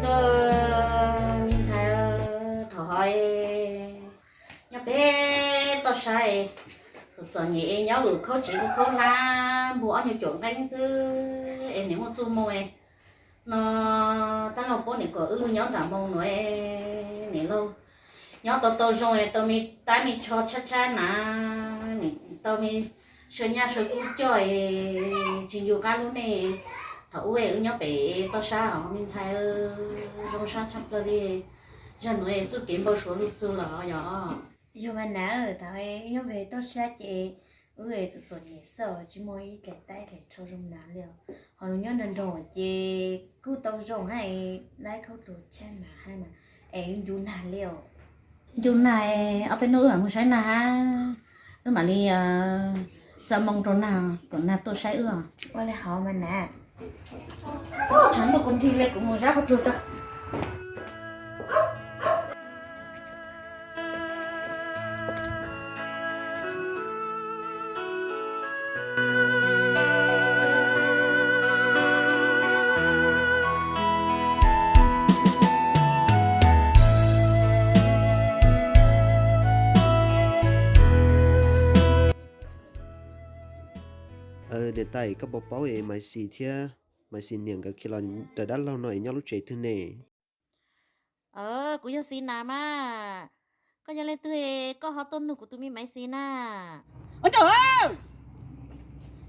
Me ntxhais, thaum hov nyob pem toj sab, txom txom nyem es nyob lus khaub tsev khaub hlab npua ob nyuag cuam nqeeb xwb es nim muaj txuj moo no tab laug paub nim kom wb lug nyob nram moo no, nim laug nyob tau tau zoo, tau me tab me tsho tshab tshab na, nim tau me saw nyaj saw kub coj es tsis ncu qab lub neej. Thaum ub wb nyob pem toj sab os me ntxhais, zoo sab tshaj plaws li. Zag nuav txuj kev npau suav lug txug lawm yog. Yog mas na, thaum wb nyob pem toj sab ces wb txom txom nyem xwb, tsis muaj ib daim tab daim tsho zoo nag li os. Ho lug nyob nrog nrog ces kuj tau zoo hab, laib khaub dluag tshab nag hab mas es wb ncu nag li os. Ncu nag, ob peb hnub wb mam mus saib nag hab, wb mam li xa moo rau nag kom nag tuaj saib wb os. Ua li hov mas na. Tshav ntuj kuv nrig li, kuv mus zab qhov tsua tso. Niam tais, koj puas paub es Maiv Xis thiab Maiv Xis niam nkawd khiav los raws dab laug no es nyob lub tsev twg ne? Kuv yog Xis Nas mas. Koj yog leej twg, koj ho tuaj nug kuv tus me Maiv Xis na? Ua nraug,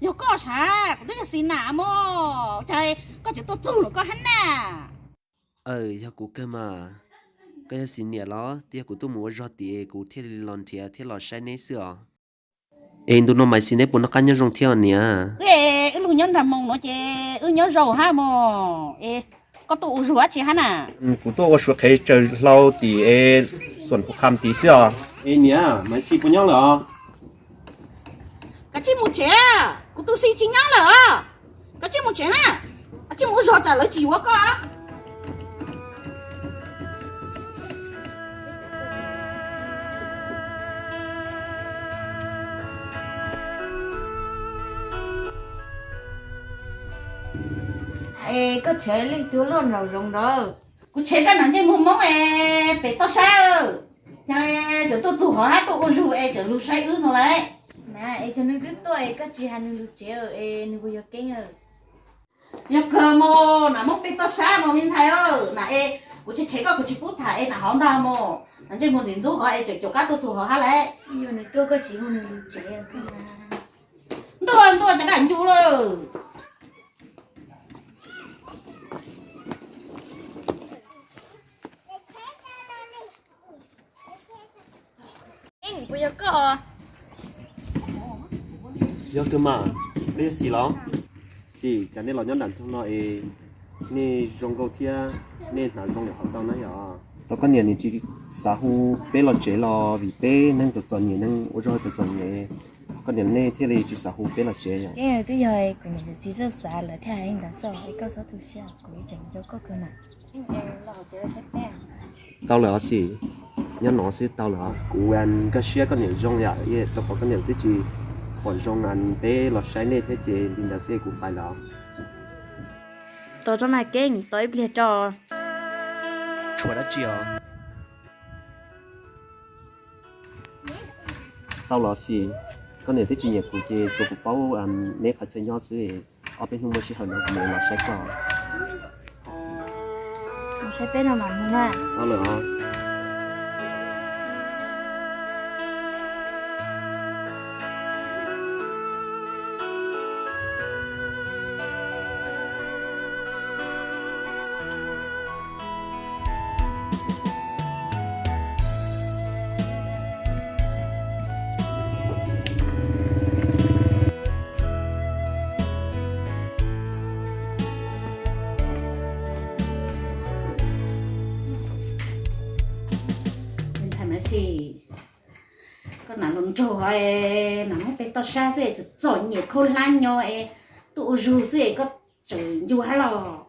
yog koj sav, kuv twb yog Xis Nas mog, cas koj tseem tuaj txug lawm koj hab na? Aw, yog kuv kawg mas. Koj yog Xis niam los? Twb yog kuv tuaj mus ua zog tim kuv thiaj li los nrhiav thiab los saib neb xwb os. Es ntu no Maiv Xis neb puas noj qab nyob zoo thiab niam? Wb lug nyob nram moos no ces wb nyob zoo hab mog. Es koj tuaj ua zug dab tsi hab na? Kuv tuaj ua suav qhev tsaws hlau tim xuam hu kham tid xwb os. Es niam, Maiv Xis puas nyob lawm os? Kav tsij mus tsev, kuv tus Xis tsis nyob lawm os. Kav tsij mus tsev na, kav tsij mus ua zog tsam lawv tsis yuav koj. Es koj tshev leej twg lub nraum zoov ntawd? Kuv tshev koj nam ntsej muag Hmoob es pem toj sab, ces cov tuaj txug hov hab tuaj ua zug es cov lug saib wb no lauj. Na, es cov nws twb tuaj es koj tsis has nws lug tsev es nws puas yog keeb? Yog kawg mog, nam Hmoob pem toj sab mog me ntxhais. Na es kuv tshev tshev koj kuv tsis pub tham es nam hov ntag mog, nam ntsej muag ntxim ntxub hov es tseem caum qab tuaj txug hov hab lauj. Yog nws tuaj koj tsis hu nws lug tsev. Ntuj, ntuj, cas daj ncu lawm. Puas yog koj? Yog kawg mas, koj yog Xis los? Xis, cas nej los nyob nram nroog no es nej zoo nkauj thiab, nej hnav zoo li hov ntau na yog? Tau koj niam nws tsis xav hu peb los tsev los vim peb neeg txom txom nyem, neeg ua zog txom txom nyem, koj niam nej thiaj li tsis xav hu peb los tsev yog? Twb yog kuv niam kuv txiv txawj xav lawv thiaj hais li ntawd xwb, es koj txhob tu siab, kuv ib tseem nco koj kawg mas. Tau lawm os Xis, nyob no xwb tau lawm os. Kuv nkag siab koj niam zoo yam, rau qhov koj niam twb tsis pom zoo peb los saib nej thiab ces li ntawd xwb kuv pais lawm os. Tos tso mas Keeb, tos ib pliag tso. Tshuav dab tsi os? Tau los Xis, koj niam twb tsis nyiam kuv ces tsuas kuv paub neb qhov chaw nyob xwb, ob peb hnub muaj sij hawm no kuv mam los saib koj. Saib peb no mas mus na. Tau lawm os. Ntxhais Maiv Xis, koj nam hluas nraug hov, nam Hmoob pem toj sab xwb es txom txom nyem khaub hlab nyo es tuaj ua zug xwb es koj tseem ncu hab los?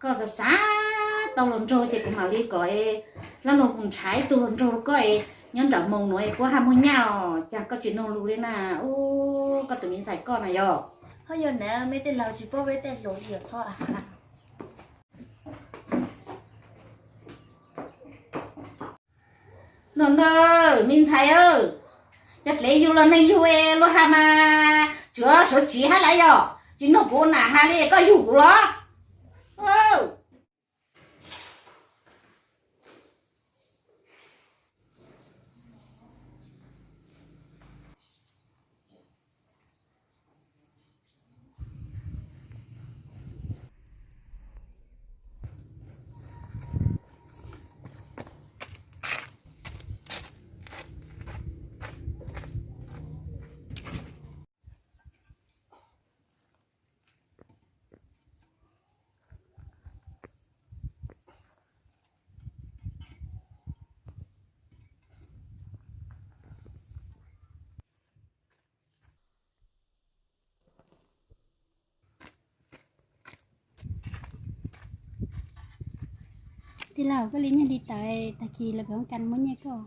Koj xav xav tau hluas nraug ces kuv mam li kom es hlab luag mus nrhav ib tug hluas nraug rau koj es nyob nram moos nuav es puab haj muaj nyaj os, cas koj tsis noog lus li na? Ub, koj tus me ntxhais koj na yog. Ho yog na, meb tej laug tsis paub peb tej hluas li os txhob. Ntawm ntawm me ntxhais, cov dlev yug los neeg yug es luag has mas tsuav suav tsiv hab lawm yog tsis nug kuv nam has li koj yug kuv los? Tij laug, koj li nyiaj hli tawm, tag kis los pem hoob kas muab nyiaj koj.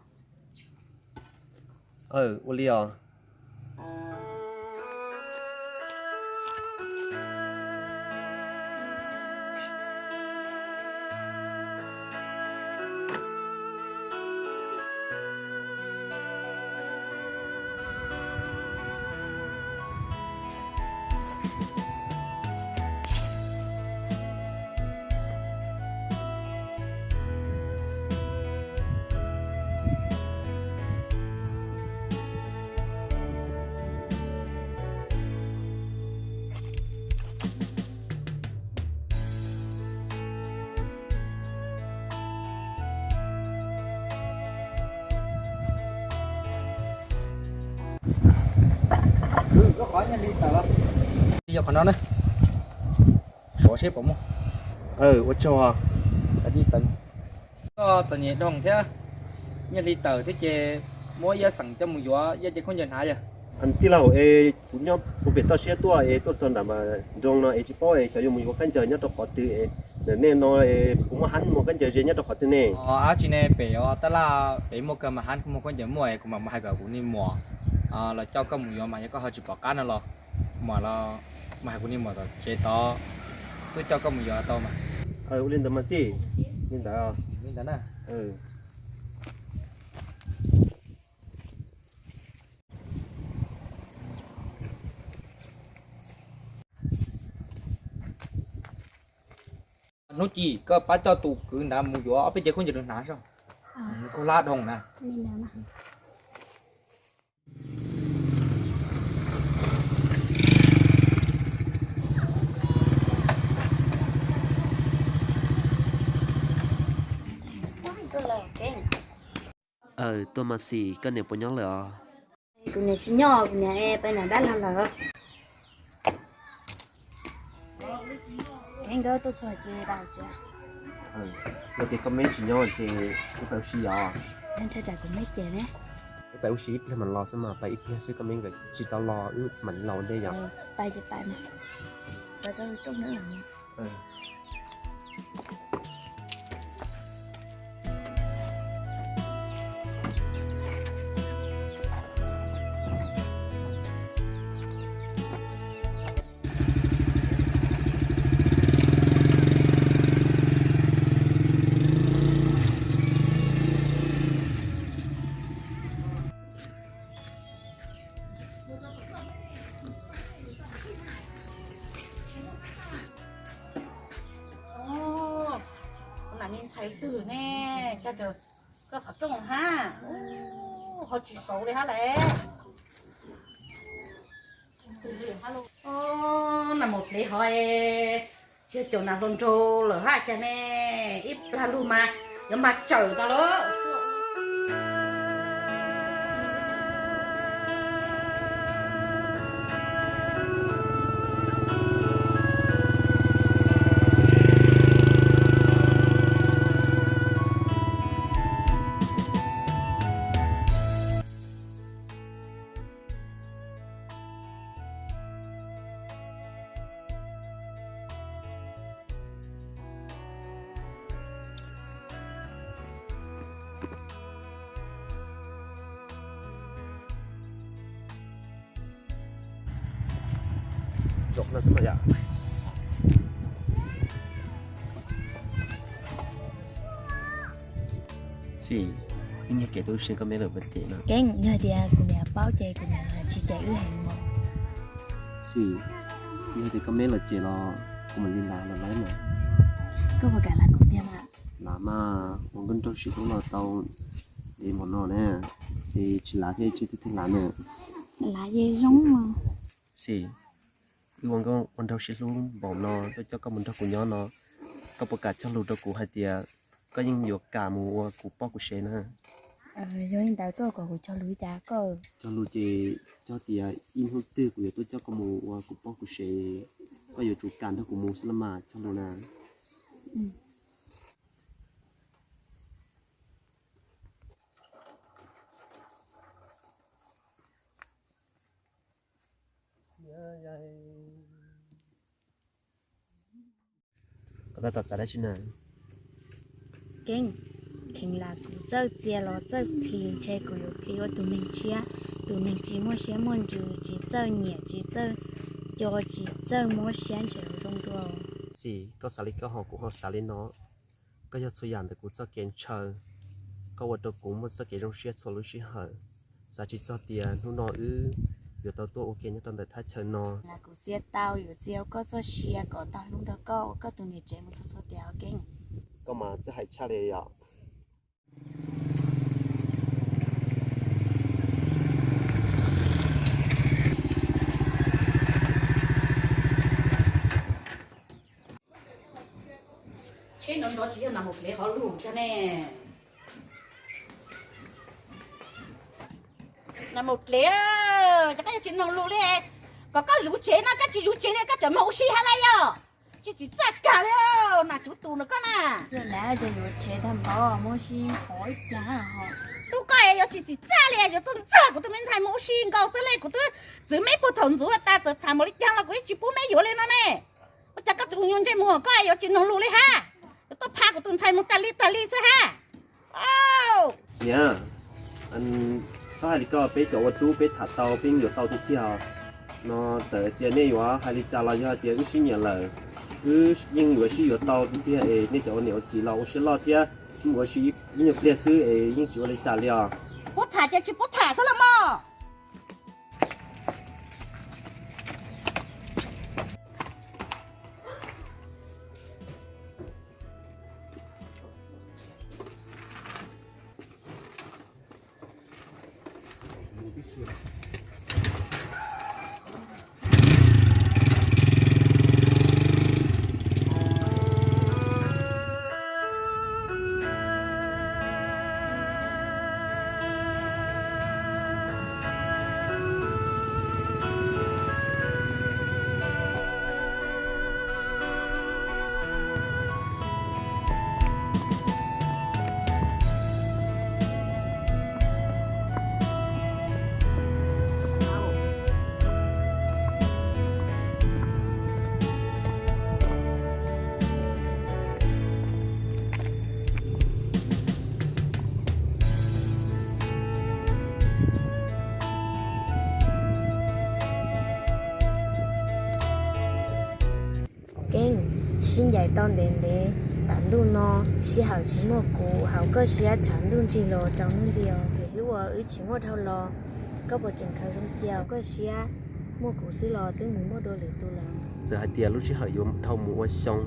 Ua li os. Yog qhov no ne, suav seb puas muaj. Ua tsaug. Koj txom nyem dhau thiab, nyiaj hli tawm thiab ces muab ib xeem coj mus yuav ib ce khaub ncaws hnav yog. Tij laug, es kuv nyob puag pem toj siab tuaj es tuaj txog nram nroog no es tsis paub es xyov yuav mus yuav khaub ncaws nyob rau qhov twg es, ntawm nej no es kuv muaj hab muag khaub ncaws ze nyob rau qhov twg ne? Dab tsi ne, pem tab laj pem muaj kawg mas, hab kuv muag khaub ncaws muaj es kuv mam mus hais kom kuv niag muam los coj koj mus yuav mas yog koj ho tsis pom qab no los mam los mus hais kuv niag muam tom tsev tod, twb coj koj mus yuav tau mas. Ua li ntawd mas tij, li ntawd. Li ntawd na. Hnub Ci, koj pab coj tus kwv nrad mus yuav ob peb cev khaub ncaws rau hnav soj. Nws khaub hlab dhau na. Aws, tuaj mas xis, koj niam puas nyob lawm os? Kuv niam tsis nyob, kuv niam pais nram dab laug lawm. Kheev nkawd tuaj txog ces pais tsev. Yog tias koj meb tsis nyob ces wb pais ua si os. Nrhiav tsam kuv meb ces ne. Wb pais ua si ib pliag mam los xwb mas, pais ib pliag xwb koj meb nkawd tsis tau los wb mam li los ua ntej yom. Pais ces pais mas. Pais rau rooj na. Kuv nam me ntxhais twg ne, coj raws koj qhov rooj hab, ho tsis saud li hab lawm. Nam mus dlev hov, tsis yog caum nam hluas nraug lawm hab cas ne, ib plag lug mas yuav mag tsawm tau lawm. Xim, Ib nyuag kev tu siab koj meb lawm puas cem no. Keeb, yog tias kuv niam paub ces kuv niam tsis cem wb heev mog. Xwb, yog tias koj meb los cem los kuv mam li lam los lawm mas. Koj puas kam lam kuv tiag mas? Lam mas, ua nkauj nraug sib hlub los tau ntev npaum no na, es tsis lam thiab tsis twg twg lam na. Lam yeej zoo mas. Xwb, wb ua nkauj ua nraug sib hlub npaum no tuaj coj koj mus nrog kuv nyob no, koj puas kam cog lus rau kuv hais tias koj yeej yuav kam mus ua kuv poj kuv sev na? Yog li ntawd koj kom kuv cog lus cas koj? Cog lus ces cog tias ib hnub twg kuv yuav tuaj coj koj mus ua kuv poj kuv sev, koj yuav tsum kam nrog kuv mus xwb los mas, cog lus na. Koj tab tom xav dab tsi na? Keeb, kheev lam kuv txawj txia los txawj plhis ntshe kuv yuav plhis ua tus neeg tshiab, tus neeg tsis muaj siab muaj ntsws, tsis txawj nyiam, tsis txawj co, tsis txawj mob siab ntshe yuav zoo dua. Xwb, koj xav li koj ho kuv ho xav li no. Koj yog txhua yam ntawm kuv txoj kev ntshaw, koj ua rau kuv muaj txoj kev zoo siab txhua lub sij hawm. Xav tsis txog tias hnub no wb yuav tau tuaj ua ke nyob rau ntawm thaj chaw no. Lam kuv txia tau yuav txia ua koj txoj sia kom tau hlub nrog koj ua koj tus niam tsev mus txhua txhua tiam os Keeb. Koj mas txawj hais tshaj li yom. Tsheb nrov nrov tsis yog Nas Maum Dlev qhov lus cov ne. Nas Maum Dlev, cas koj yuav tsis mloog lus li? Kom koj zuv tsev no koj tsis zuv tsev li, koj tseem moog ua si hab laj yog? Tsis txim txaj kag li, nas tsuv tus no koj na. Yog lawm ces yuav tsev tag npaum moog ua si hov ib plag ho. Tub koj yuav tsis txim txaj li, yuav tuaj ntxag kuv tus me ntxhais mus ua si nkaus xwb li, kuv twb txwv meb puag thaum ntxuav tas, txawm tham npaum li caag los kuv yeej tsis pub meb yuav li no ne. Ua cas koj tus nyuag ntsej muag koj yuav tsis mloog lus li hab? Yuav tuaj pha kuv tus ntxhais mus tag li tag li xwb hab. Niam, txhob hais li koj, peb cov ua tub peb tham tau peb yeej yuav tau tiag tiag. No txawm tias nej yuav hais li cas los yog tias wb sib nyiam lawm, wb yeej yuav sib yuav tau tiag tiag es nej cov ua niam ua txiv los ua siab loj thiab, mus ua si ib nyuag pliag xwb es yeej tsis ua li cas li os. Puab tham ces tsis pub tham xwb los mog. Keeb, sib ncaim tau ntev ntev, tam ntuj no sij hawm tsis muaj kuv haus koj siab tshav ntuj nrig los rau hnub ntiag, vim hlub uas wb tsis muaj dhau los, koj puas tseem khaws zoo cia koj siab muaj kuv xwb los twb mus muaj dua lwm tus lawm? Txawm hais tias lub sij hawm yuav dhau mus ua xyoo,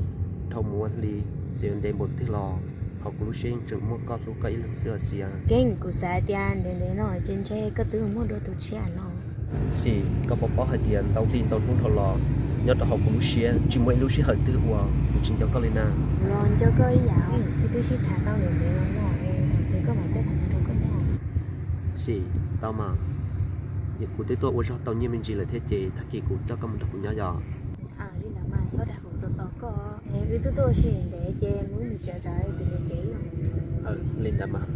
dhau mus ua hli, txawm yuav ntev npaum twg los hauv kuv lub siab yeej tseem muaj koj hlub koj ib leeg xwb os Xiab. Keeb, kuv xav hais tias ntev ntev no ces ntshe koj twb muaj dua tus tshiab no. Xwb, koj puas paub hais tias ntau hli ntau hnub dhau los nyob rau hauv kuv lub siab tsis muaj ib lub sij hawm twg uas kuv tsis nco koj li na. Los nco koj ib yam, wb twb sib tham tau ntev ntev los no, thaum twg koj mam coj kuv mus nrog koj nyob? Xwb, tau mas, kuv twb tuaj ua zog tau nyiaj me ntsis lawm thiab ces tag kis kuv coj koj mus nrog kuv nyob yom. Li ntawd mas txhob dag kuv tos tos koj, wb twb tuaj ua si ntev ces mus mus tsev tsev kuv yuav cev. Li ntawd mas.